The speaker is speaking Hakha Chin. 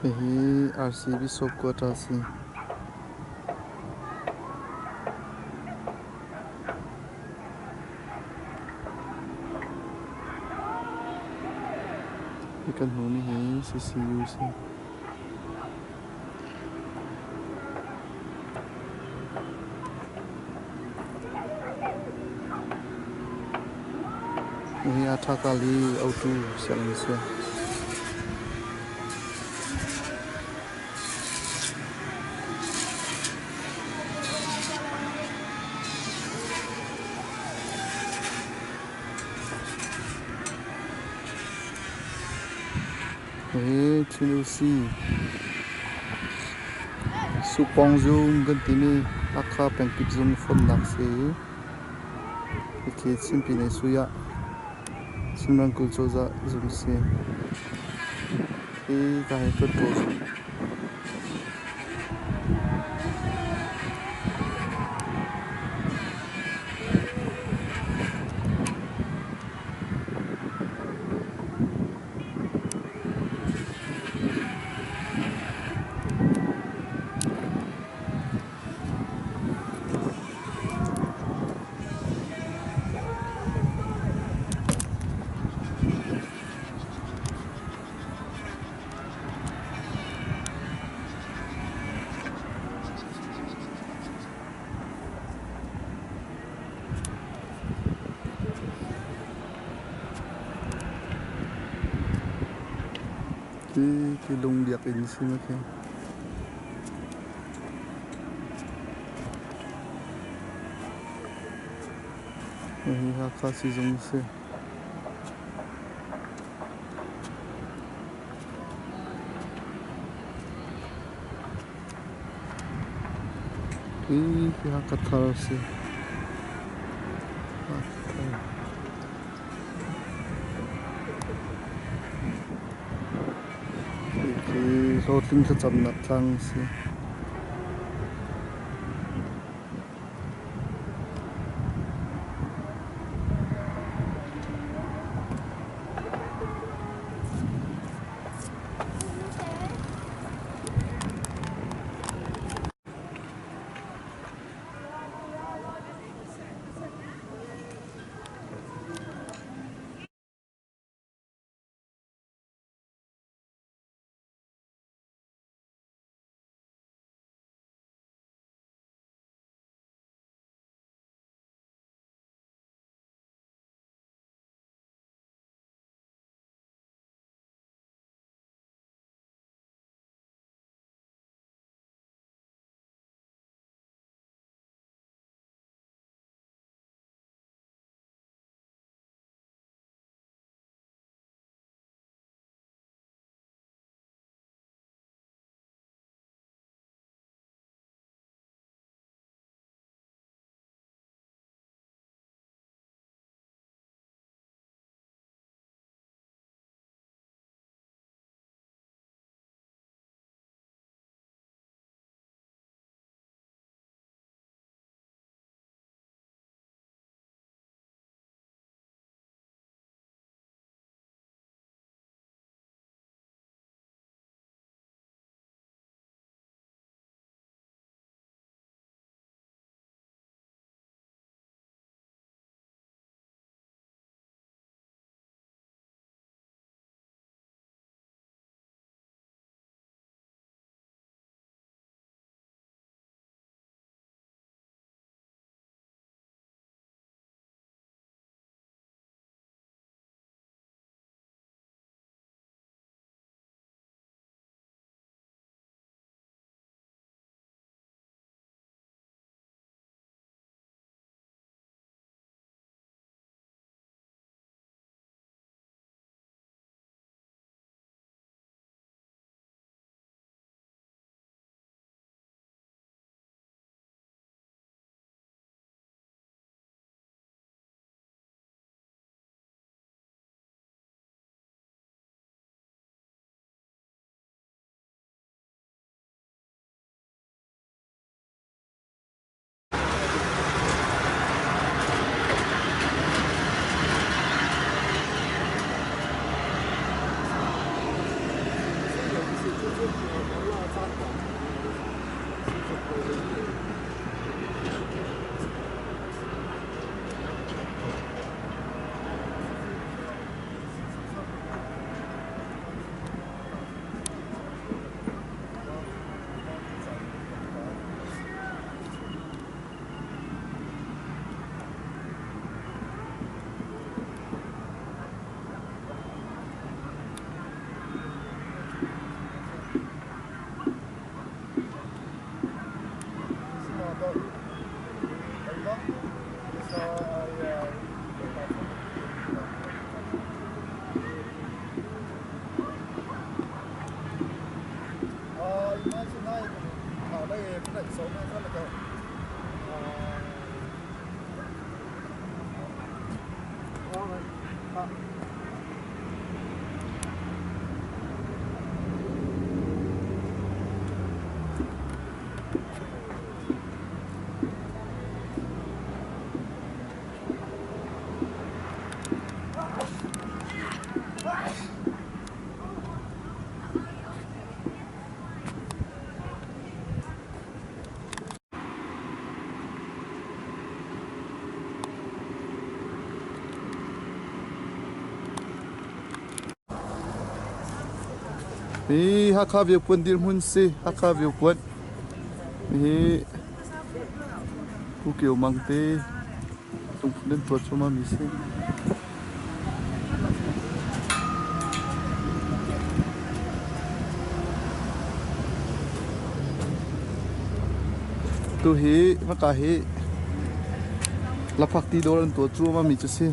Hihi RC Bishop Quarter a si. Hi kan hmuhmi hi CCU a si. Hihi a ṭhakali autu sianginn a si. Hihi Chin-Oo-si Supawng zung kan timi Hakha pengkip zung fonhnak a si i hikhi Chin Pyine Sui ah Chin ramkulh cozah zung a si. Hi ka hi Hluttaw zung. Hi lung biakinn si ma khi. Hihi Hakha sizung a si. Hi Hakha thar a si. Hakha thar. Hi hlawhtling thlacamnak tlang a si. Hi Hakha Viapuan dirhmun si. Hakha Viapuan. Hi Pu Kio Mang te lungphun an tuah cuahmah mi si. Tuhi hmaka hi laphakti dawr an tuah cuahmah mi cu si.